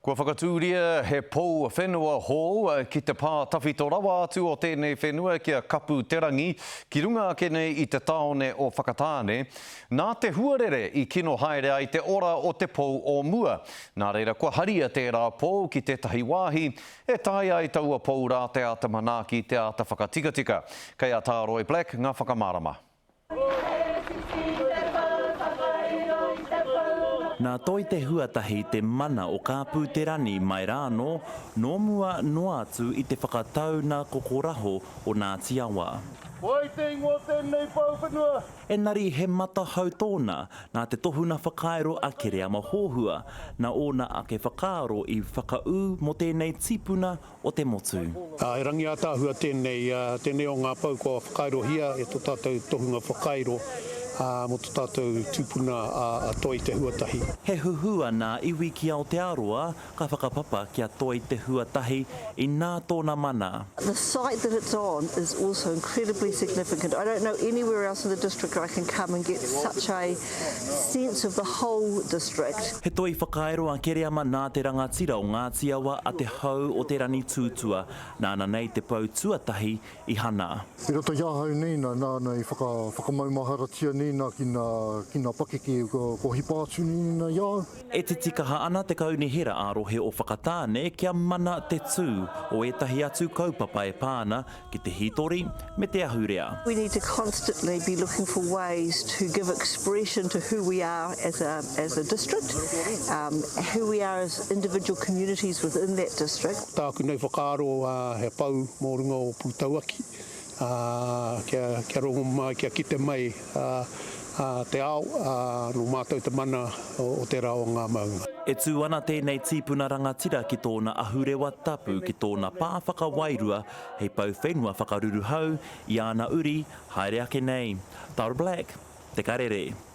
Kua whakatūria he pou whenua hou ki te pā tawhito rawa atu o tēnei whenua ki a Kapu Te Rangi, ki runga ake nei i te tāone o Whakatāne. Nā te huarere i kino haere ai te ora o te pou o mua. Nā reira kua haria tērā pou ki tētahi wāhi e taea ai taua pou rā te āta manaaki, te āta whakatikatika. Kei a Tāroi Black ngā whakamārama. Nā Toi Te Huatahi te mana o Kāpū Te Rani mai rā anō, nō mua noa atu i te whakatau nā Kokoraho o Nāti Awa. Wai te ingoa o tēnei pou whenua? Engari he matahau tōna nā te tohuna whakairo a Kereama Hōhua, nā ōna ake whakaaro i whakaū mō tēnei tipuna o te motu. He rangi ātaahua tēnei, tēnei o ngā pou kua whakairohia e tō tātou tohunga whakairo mō tō tātou tupuna a Toi Te Huatahi. He huhua nā iwi ki Aotearoa ka whakapapa ki a Toi Te Huatahi inā tōna mana. The site that it's on is also incredibly significant. I don't know anywhere else in the district I can come and get such a sense of the whole district. He toi whakairo a Kereama nā te rangatira o Ngāti Awa a Te Hau o Te Ranitūtua, nāna nei te pou tuatahi i hana. I roto i ahau nei na, nāna i whaka, whakamaumaharatia nei na ki na, ki na pakeke kua hipa atu nei na i a au. E titikaha ana te Kaunihera ā-Rohe o Whakatāne kia mana te tū o ētahi atu kaupapa e pā ana ki te hītori me te ahurea. We need to constantly be looking for ways to give expression to who we are as a, as a district, um, who we are as individual communities within that district. Ko tāku nei whakaaro he pou mō runga o Pūtauaki, kia, kia rongo mai, kia kite mai te ao, nō mātou te mana o tērā o ngā maunga. E tū ana tēnei tīpuna rangatira ki tōna ahurewa tapu ki tōna pā whakawairua hei pou whenua whakaruruhau i āna uri haere ake nei. Tara Black, Te Karere.